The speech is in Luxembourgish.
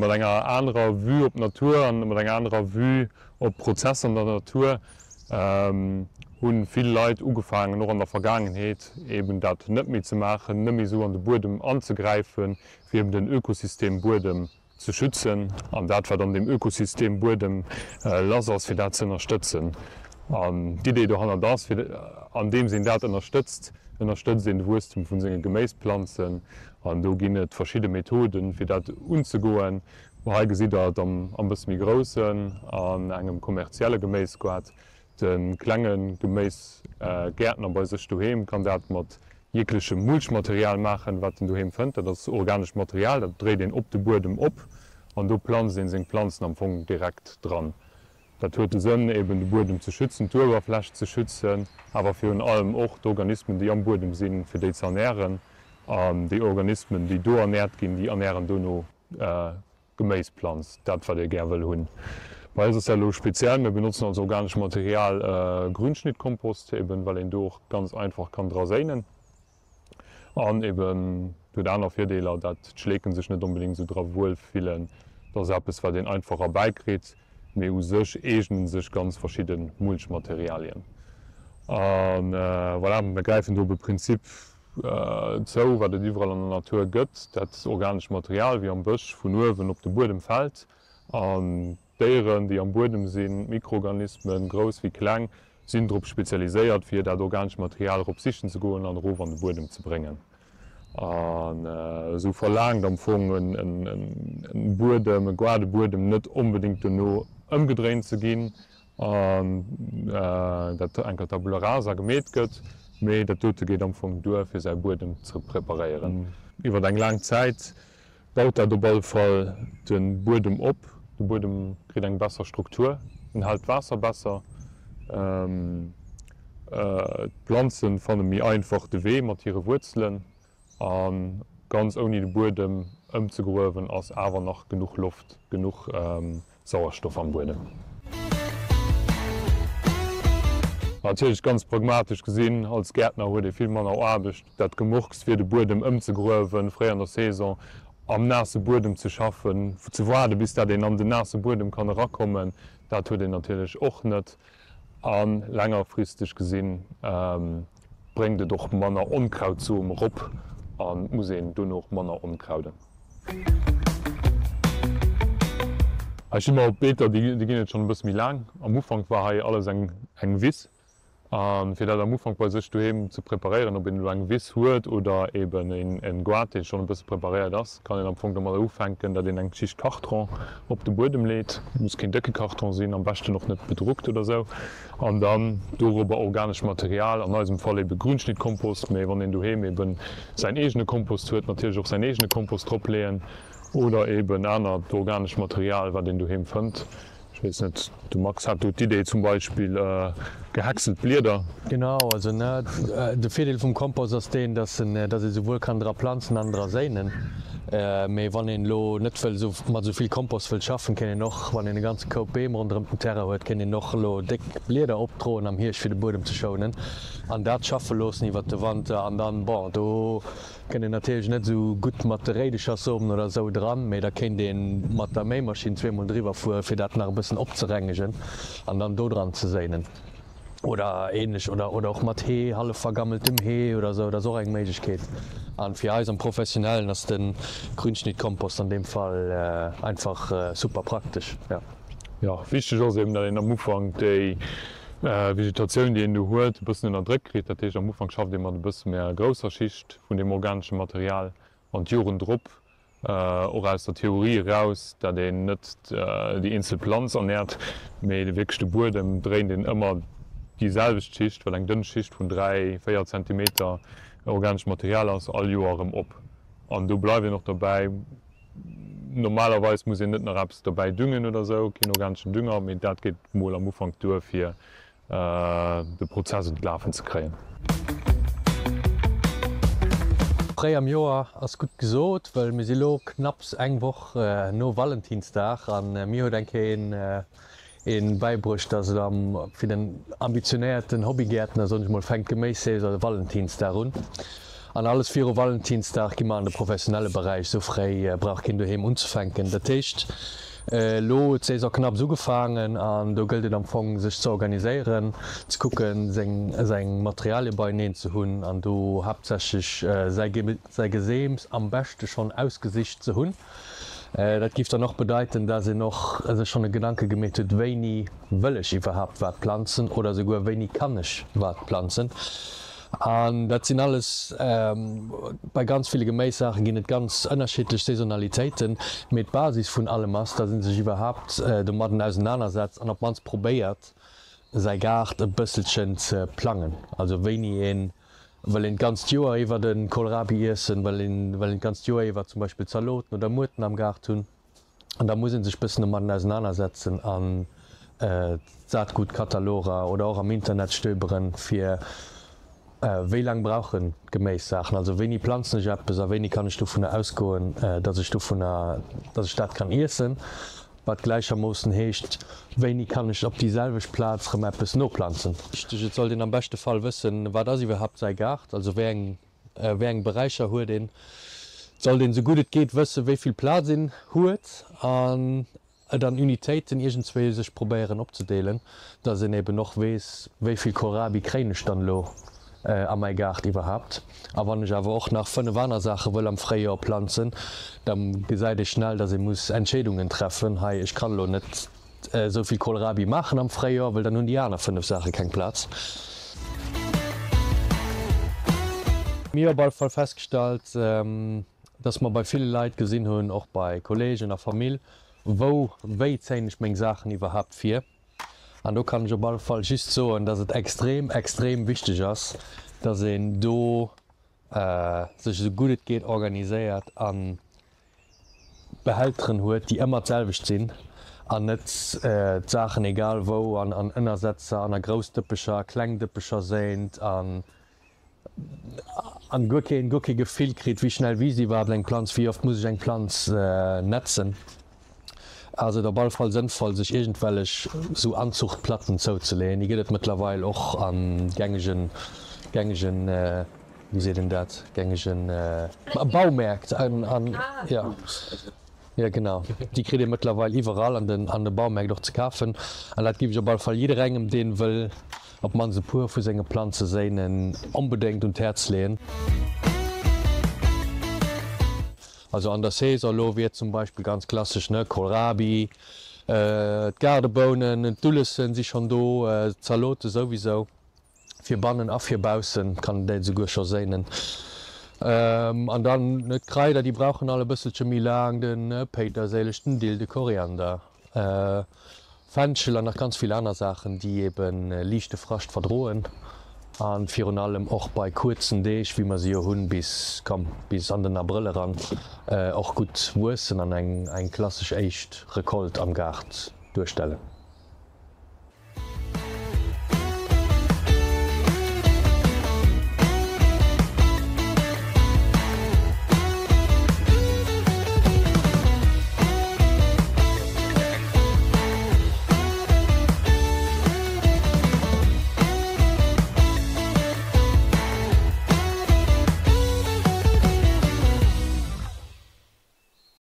mat enger anerer Vue op d'Natur an mat enger anerer Vue op Prozesser an der Natur hu vill Leit ugefaangen, och an der Vergaangenheet, eben dat net méi ze maachen, net méi esou an de Buedem anzegräifen, fir eben den Ökosystem Buedem ze schützen an dat, wat an deem Ökosystem Buedem lass ass, fir dat ze ënnerstëtzen. An d'Idee dohannert ass, fir andeems een dat ënnerstëtzt, ënnerstëtzt een de Wuesstum vu senge Geméisplanzen. An do ginn et verschidde Methoden, fir dat unzegoen. Hei gesitt Der et am bësse méi groussen, an engem kommerzielle Geméisgoart. De klenge Geméisgäertner bei sech doheem kann dat mat jeglechem Mulchmaterial maachen, wat en doheem fënnt. Dat ass organescht Material, dat dréit een op de Buedem op an do planzt een seng Planzen am Fong direkt dran. Dat huet de Sënn, eben de Buedem ze schützen, d'Uewerfläch ze schützen, awer virun allem och d'Organismen, déi am Buedem sinn, fir déi ze ernären. An déi Organismen, déi do ernäert ginn, déi ernären dono Geméisplanz, dat wat ee gär wëll hunn. Bei eis ass dat elo speziell, mir benotzen als organescht Material Grünschnittkompost, eben well een do och ganz einfach kann dra séinen an eben huet aner Virdeeler, dat d'Schleeken sech net onbedéngt esou dra wuel fillen. Dat ass eppes wat een einfach erbäi kritt, mee u sech eegnen sech ganz verschidde Mulchmaterialien. A voilà, mir gräifen do op e Prinzip Zou, wat et iwwerall an der Natur gëtt, dat organescht Material, wéi am Bësch, vun uewen op de Buedem fält an d'Déieren, déi am Buedem sinn, d'Mikroorganismen, grouss wéi kleng, sinn drop spezialiséiert, fir dat organescht Material erop sichen ze goen an erof an de Buedem ze bréngen. An esou verlaangt am Fong e Buedem, e Gaardebuedem net onbedéngt dono ëmgedréint ze ginn, an dat enker Tabula rasa gemeet gëtt, mee dat dote geet am Fong duer fir säi Buedem ze preparéieren. Iwwer eng laang Zäit baut dat op alle Fall de Buedem op, de Buedem kritt eng besser Struktur, en hält d'Waasser besser, d'Planze fanne méi einfach de Wee mat hire Wuerzelen a ganz ouni de Buedem ëmzegruewen ass awer nach genuch Loft, genuch Sauerstoff am Buedem. Natierlech ganz pragmatesch gesinn, als Gäertner huet ee vill manner Aarbecht. Dat Gemurks fir de Buedem ëmzegruewen, fréi an der Saison am naasse Buedem ze schaffen, ze waarde bis dat een an den naasse Buedem kann erakommen, dat huet een natierlech och net. A längerfristeg gesinn bréngt et och manner Onkrautsom erop an muss een dono och manner onkrauden. Hei sti mer op Beeter, déi ginn et schonn e bësse méi laang. Am Ufank war hei alles eng Wiss. A fir dat am Ufank bei sech doheem ze preparéieren, ob een elo eng Wiss huet oder eben en Goart, dee schonn e bësse preparéiert ass, kann een am Fong domadder ufänken, datt een eng Schicht Karton op de Buedem leet. Muss keen décke Karton sinn, am beschten och net bedruckt oder sou. An dann dorobber organescht Material, an eisem Fall ebe Grünschnittkompost, mee wann een doheem eben säin eegene Kompost huet, natierlech och säin eegene Kompost drop leeën oder eben anert organescht Material, wat een doheem fënnt. Ech weess net, de Max hat do d'Idee zum Beispill gehäckselt Blieder. Genau, also ne, de Virdeel vum Kompost ass deen, dass en, dass ee souwuel kann dra planzen an dra séinen. Mee wann een elo net wëll esou mat esou vill Kompost wëll schaffen, kéint een och, wann een e ganze Koup Beem ronderëm den Terrain huet, kéint een och elo déck Blieder opdroen am Hierscht fir de Buedem ze schounen an dat schaffe loossen iwwert de Wanter an dann, bon, do Kënnt een natierlech net esou gutt mat de Réidecherssomen oder esou dran, mee da kéint een mat der Méimaschinn zweemol driwwer fueren, fir dat nach e bëssen opzerengegen an dann do dran ze séinen oder ähnlech oder oder och mat Hee, hallef vergammeltem Hee oder esou, dat ass och eng Méiglechkeet. An fir eis am Professionellen ass de Grünschnittkompost an deem Fall einfach super praktesch, jo. Jo, wichteg ass eben, datt een am Ufank déi Vegetatioun, déi een do huet, e bëssen ënner Dréck kritt. Dat heescht, am Ufank schafft ee mat e bësse méi enger grousser Schicht vun deem organesche Material an d'Joren drop, och aus der Theorie eraus, datt een net déi eenzel Planz ernäert, mee wierklech de Buedem, dréint een ëmmer déi selwecht Schicht, wat eng dënn Schicht vun 3, 4 Zentimeter organescht Material ass, all Joer erëm op. An do bleift een och dobäi. Normalerweis muss een net nach eppes dobäi düngen oder sou, keen organeschen Dünger, mee dat geet mol am Ufank duer fir de Prozess un d'Lafen ze kréien. Fréi am Joer ass gutt gesot, well mir si lo knapps eng Woch no Valentinsdag an mir huet eng Kéier een bäibruecht, dass et am fir den ambitionéierten Hobbygäertner, soen ech mol, fänkt d'Geméissaison Valentinsdag un. An alles viru Valentinsdag gi mer an de professionelle Beräich, sou fréi brauch keen doheem unzefänken. Dat heescht, elo huet d'Saison knapps ugefaangen an do gëllt et am Fong sech ze organiséieren, ze kucken seng seng Materialie beieneen ze hunn an do haaptsächlech säi säi Geseems am beschte schonn ausgesicht ze hunn. Dat giff dann och bedeiten, dass een och sech schonn e Gedanke gemeet huet, wéini wëll ech iwwerhaapt wat planzen oder souguer wéini kann ech wat planzen. An dat sinn alles, bei ganz ville Geméissaache ginn et ganz ënnerschiddlech Saisonalitéiten, mee d'Basis vun allem ass, dass ee sech iwwerhaapt domadden ausenanersetzt an op d'mannst probéiert, säi Gaart e bësselchen ze plangen. Also wéini een Wëll een d'ganzt Joer iwwer de Kohlrabi iessen, wëll een wëll een d'ganzt Joer iwwer zum Beispill Zaloten oder Muerten am Gaart hunn, an da muss een sech bëssen domadden ausenanersetzen an d'Saatgutkataloger oder och am Internet stöberen, fir wéi laang brauchen d'Geméissaachen, also wéini planzen ech eppes a wéini kann ech dovunner ausgoen, dass ech dovunner, dass ech dat kann iessen. Wat gläichermoossen heescht, wéini kann ech op déi selwecht Plaz rëm eppes noplanzen? Wichteg, Et sollt een am beschte Fall wëssen, wat ass iwwerhaapt säi Gaart, also wéi eng wéi eng Beräicher huet een. Et sollt een esou gutt et geet wëssen, wéi vill Plaz een huet an et an Unitéiten iergendswéi sech probéieren opzedeelen, dass een eben och weess, wéi vill Kohlrabi kréien ech dann elo a mäi Gaart iwwerhaapt. A wann ech awer och nach 5 aner Saache wëll am Fréijoer planzen, da gesäit ee schnell, dass ee muss Entscheedungen treffen, hei, ech kann elo net esou vill Kohlrabi maachen am Fréijoer, well dann hunn déi aner 5 Saache keng Plaz. Mir hu op alle Fall festgestallt, dass mer bei ville Leit gesinn hunn, och bei Kolleegen a Famill, wou, wéi zéien ech meng Saachen iwwerhaapt vir. An do kann ech op alle Fall just soen, dass et extrem, extrem wichteg ass, dass een do sech esou gutt et geet organiséiert a Behälteren huet, déi ëmmer d'selwecht sinn an net d'Saachen egal wou an Ënnersetzer an a grouss Dëppecher a kleng Dëppecher séint an An guer keen, guer kee Gefill kritt, wéi schnell wiisst iwwerhaapt eng Planz, wéi oft muss ech eng Planz netzen. Ass et op alle Fall sënnvoll, sech iergendwellech sou Anzuchtplatten zouzeleeën. Déi gëtt et mëttlerweil och a gängegen, gängegen, wéi seet een dat, gängegen Baumärkt an, jo. Jo genau, déi kritt ee mëttlerweil iwwerall an den an de Baumäert och ze kafen. An dat giff ech op alle Fall jidderengem deen wëll op mannst e puer vu senge Planze séinen onbedéngt un d'Häerz leeën. Also an der Saison elo wier zum Beispill ganz klassesch ne Kohlrabi, d'Gaardebounen, d'Ullessen si schonn do, d'Zalote souwisou. Fir bannen a fir baussen kann een déi esouguer scho séinen. An dann d'Kraider, déi brauchen all e bësselche méi laang, de Péiterséileg, den Dill, de Koriander, Fenchel an nach ganz vill aner Saachen, déi ebe liichte Frascht verdroen a virun allem och bei kuerzen Deeg, wéi mer se jo hunn, bis, komm, bis an den Abrëll eran, och gutt wuessen an eng klassesch éischt Recolte am Gaart duerstellen.